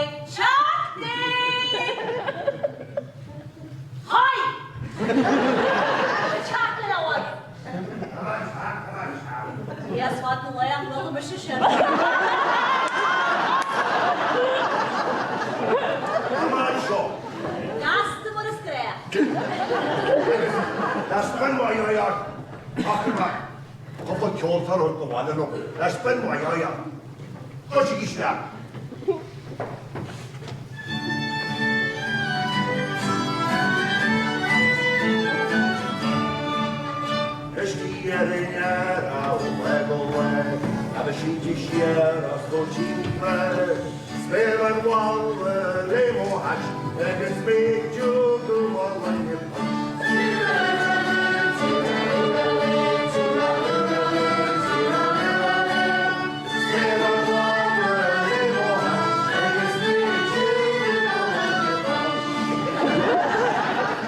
Teachtaí! Haigh! Teacht le leabhar! Yes, fad na laoch, bhuel, mise sin. Gasta mar is gnách. Cúpla ceoltóir a thabhairt abhaile liom. Le spion mhaith a dhéanamh. Gabhaigí isteach.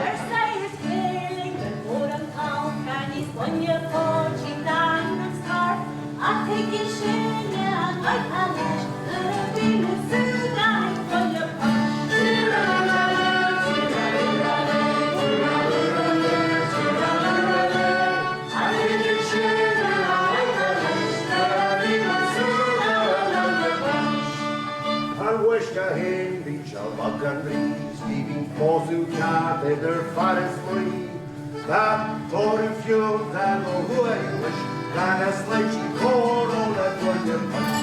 Ar saghas féile gur mhór an t-am fear níos bainne poitín dan an scarf ach tuigeann sinne an fhadhb leis nuair a bhí na Súdánaigh buille pois. An uisce féin bíonn sé bog an bhrí 's ní bhíonn pósadh ceart idir fear is mnaoi. Tá toradh fiúntach ó thuaidh anois gan a sláintí cóir le gloine pois.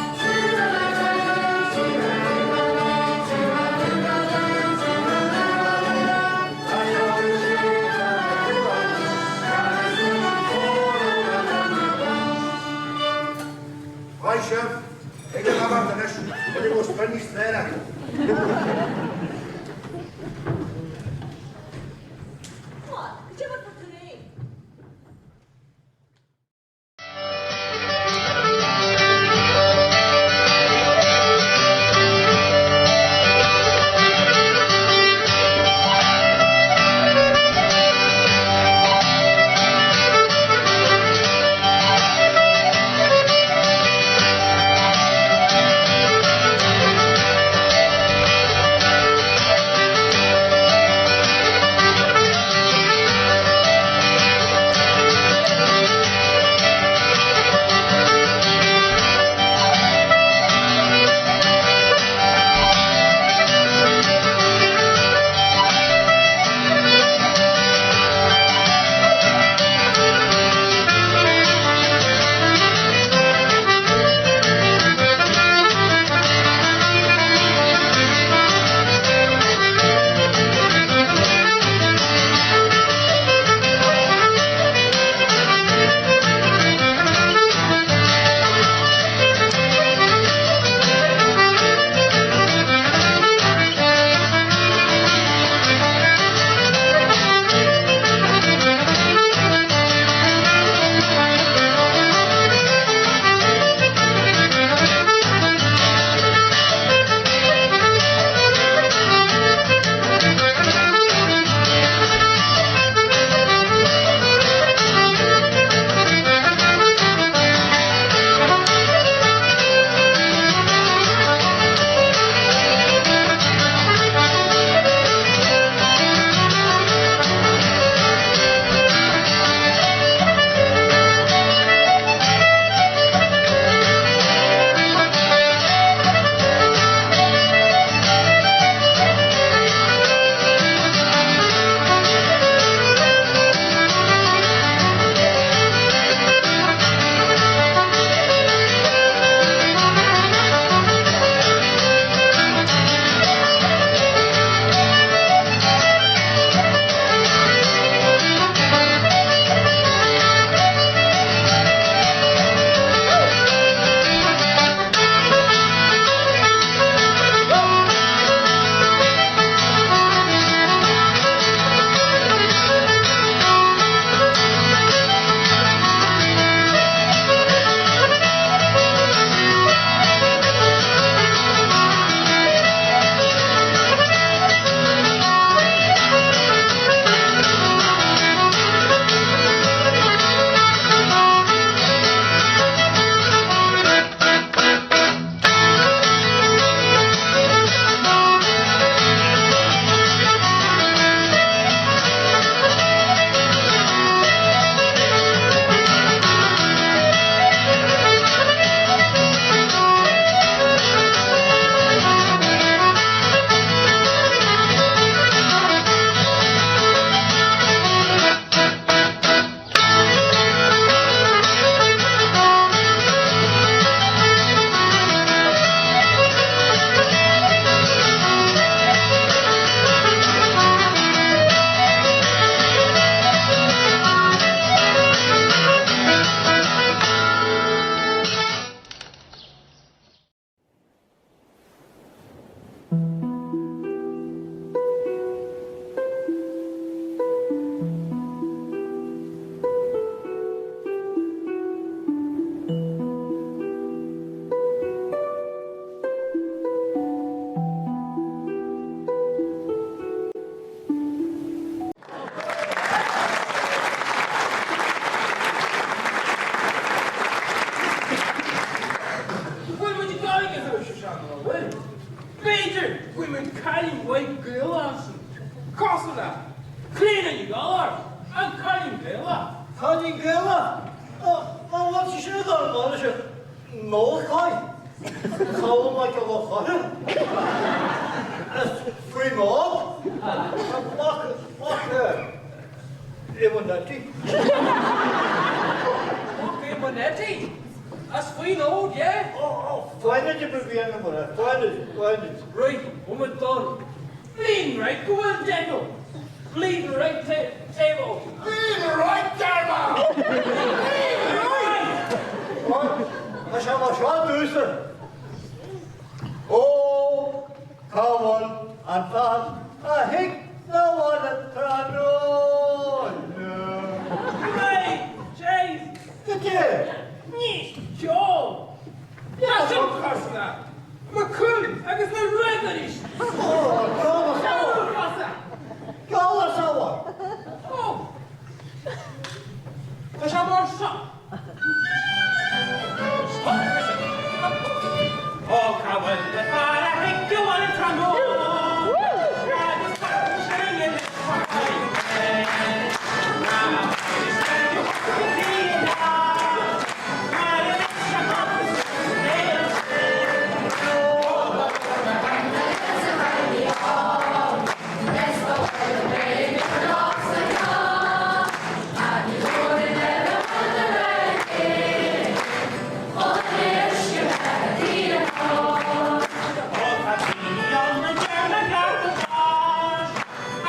Haigh sibh! Ag an am anois, cuirfidh mo spinní spéire. What? Go dté mar tá tú réidh. B'fhéidir go bhfaighidh muid cailín mhaith Gaelach ansin, cosúil le Clíona Ní Ghallchóir, an cailín Gaelach. Cailín Gaelach? An bhfuil sí sin ag dul amach leis an Nócáin? Colm Mac Giolla Chóill? As faoin ord? Mac Mac Eamonn Neidí? Mac Éamoinn Neidí? As faoin ord, yeah? Foighid a bhí ann mar é, foighid, foighid. Right, bhfuil muid done? Lean right go bhfuil Daniel. Lead right table. Lean right Dermot! Lean right! Tá sé mar seo domhsa. Ó, cá bhfuil an fear a thig na bhaile tráthnóna? Right, jeez. Cad é? Níos ceol. Tá sin cosúil le McCool agus na Raggedies. Ó, Ceol samhail. Ó. Tá sé mar seo. Stop mise. Ó, cá bhfuil an fear a thig go bhfuil an tráthnóna? Agus sin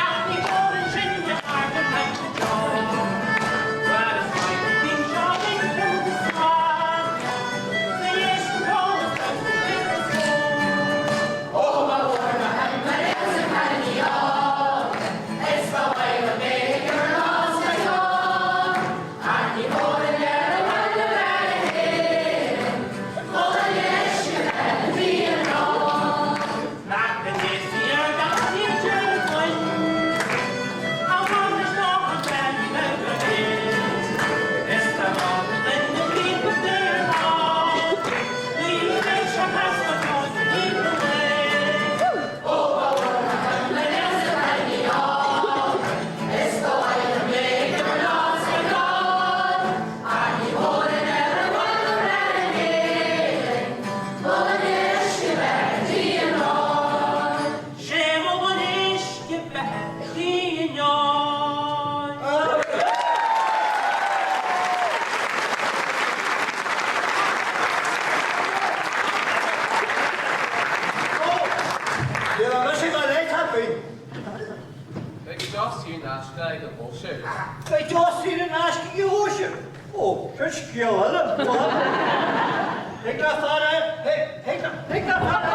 Ach ní mór ansin de bharr na cainte seo. Mar is maith an bhíonn seo linn agus slán. Sa dheis go comhlas agus sa bhfios is mó. Ó ba mhór mo thoil mo réalt sa cailíní álainn Is ba mhaith liom bheith ag ar an lá sa cheol Ach ní mór an léir a bhfuil le bheith le hÉirinn Ó a leisce bheith a bhí an Beidh deoch saor in aisce ag an chóisir. Beidh deoch saor in aisce ag an chóisir? Ó, sin scéal eile. Thig le fear é, thig le, thig le fear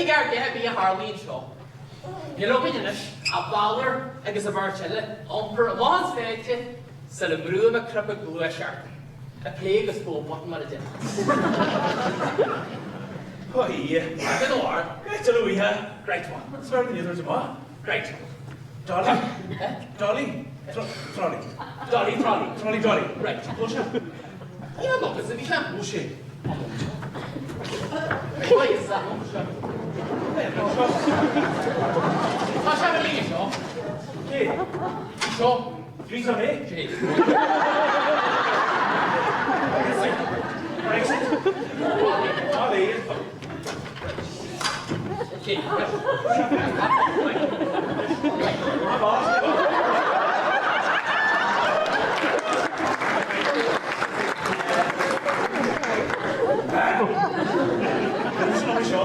Ní gar a dhath ar bith a tharlaíonn seo. Níl againn anois ach Balor agus an bheirt eile a iompar amach an stáitse sula mbrúim an cnaipe gluaiseachta. A plé agus go button mar a deir. Oh yeah. Good or. Great to Louis. Great one. Sorry, the others are Great. Dolly. Dolly. Trolley. Dolly, trolley. Trolley, dolly. Right. Bullshit. Yeah, look, it's a bit Bullshit. Tá sé ar líne seo. Cé? Seo. Theresa May? Cé? Brexit. Dolly. Cé? Seo.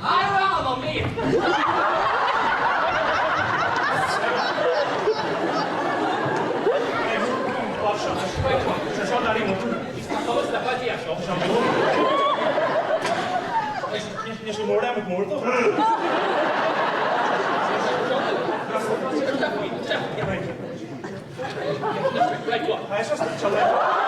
Ará mí. Seo Daddy Motor. Tá le fadí seo. Níos mór am mór dó. Right, go on. Right.